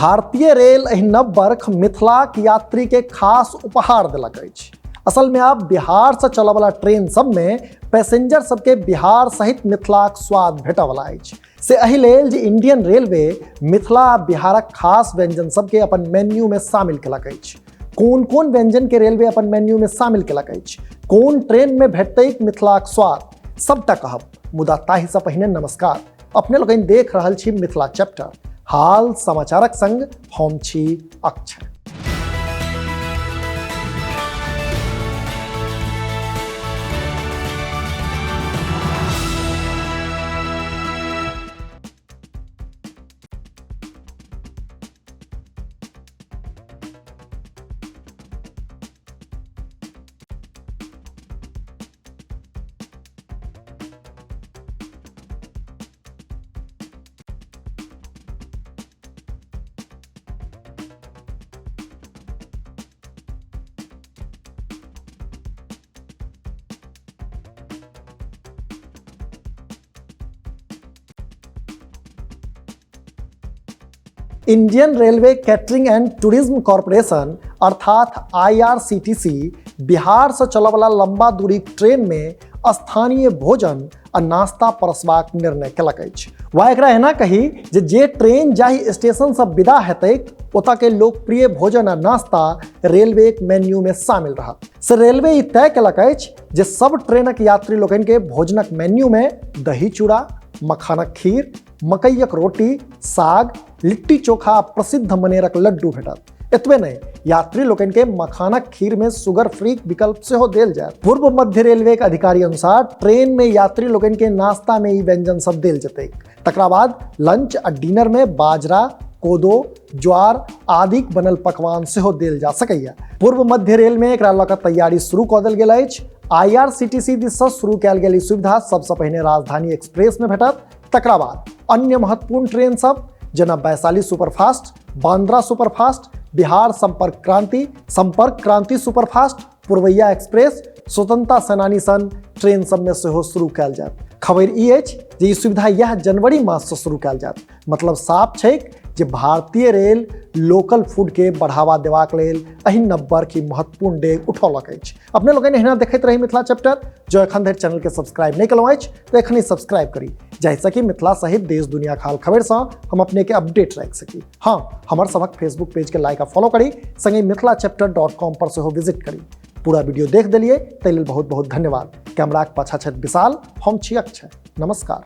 भारतीय रेल एहि नव बर्ख मिथिलाक यात्री के खास उपहार देलक अछि। असल में आब बिहार से चलऽ वाला ट्रेन सब में पैसेंजर सबके बिहार सहित मिथिलाक स्वाद भेटऽ वाला अछि। से एहि लेल जे इंडियन रेलवे मिथिला आ बिहारक खास व्यंजन सबके अपन मेन्यू में शामिल केलक अछि। कोन कोन व्यंजन के रेलवे अपन मेन्यू में शामिल केलक अछि, कोन ट्रेन में भेटतैक मिथिलाक स्वाद, सबटा कहब। मुदा ताहि से पहिने नमस्कार, अपने लोकनि देख रहल छी मिथिला चैप्टर, हाल समाचारक संग हम छी Akshay. Indian railway catering and tourism corporation अर्थात आईआरसीटीसी बिहार से चलऽ वाला लंबा दूरी ट्रेन में स्थानीय भोजन आ नाश्ता परसबाक निर्णय केलक अछि। वा एकरा एना कही जे जे ट्रेन जाहि स्टेशन से विदा हेतैक ओतऽ के लोकप्रिय भोजन आ नाश्ता रेलवे मेन्यू में शामिल रहत। से रेलवे ई तय केलक अछि जे सब ट्रेनक यात्री लोकनि के भोजनक मेन्यू में दही चूड़ा, मखानक खीर, मकईक रोटी, साग, लिट्टी चोखा आ प्रसिद्ध मनेरक लड्डू भेटत। एतबे नहि, यात्री लोकनि के मखानक खीर में शुगर फ्री विकल्प सेहो देल जायत। पूर्व मध्य रेलवे के अधिकारी अनुसार ट्रेन में यात्री लोकनि के नाश्ता में ई व्यंजन सब देल जेतैक। तकरा बाद लंच आ डिनर में बाजरा, कोदो, ज्वार आदिक बनल पकवान सेहो देल जा सकैया। पूर्व मध्य रेल में एकरा लऽ कऽ तैयारी शुरू कऽ देल गेल अछि। आईआरसीटीसी दिस सँ शुरू कयल गेल ई सुविधा सबसँ पहिने राजधानी एक्सप्रेस में भेटत। तकरा बाद अन्य महत्वपूर्ण ट्रेन सब जेना Vaishali superfast, Bandra superfast, Bihar Sampark Kranti, Sampark Kranti superfast, Purvaiya express, Swatantrata Senani सन ट्रेन सब में सेहो शुरू कयल जायत। खबर ई अछि जे ई सुविधा यह जनवरी मास से शुरू कयल जायत। मतलब साफ छैक जे भारतीय रेल लोकल फूड के बढ़ावा देबाक लेल एहि नव बर्ख ई महत्वपूर्ण डेग उठौलक अछि। अपने लोकनि एहिना देखैत रही मिथिला चैप्टर। जो एखन धरि चैनल के सब्सक्राइब नहीं केलहुँ अछि तऽ एखन सब्सक्राइब करी, जाहिसँ कि मिथिला सहित देश दुनिया हाल खबर से हम अपने के अपडेट राखि सकी। हाँ, हमर सबक फेसबुक पेज के लाइक आ फॉलो करी, संगे मिथिला चैप्टर डॉट कॉम पर सेहो विजिट करी। पूरा वीडियो देख देलिए ताहि लेल बहुत बहुत धन्यवाद। कैमराक पाछा छथि विशाल, हम छी अक्षय। नमस्कार।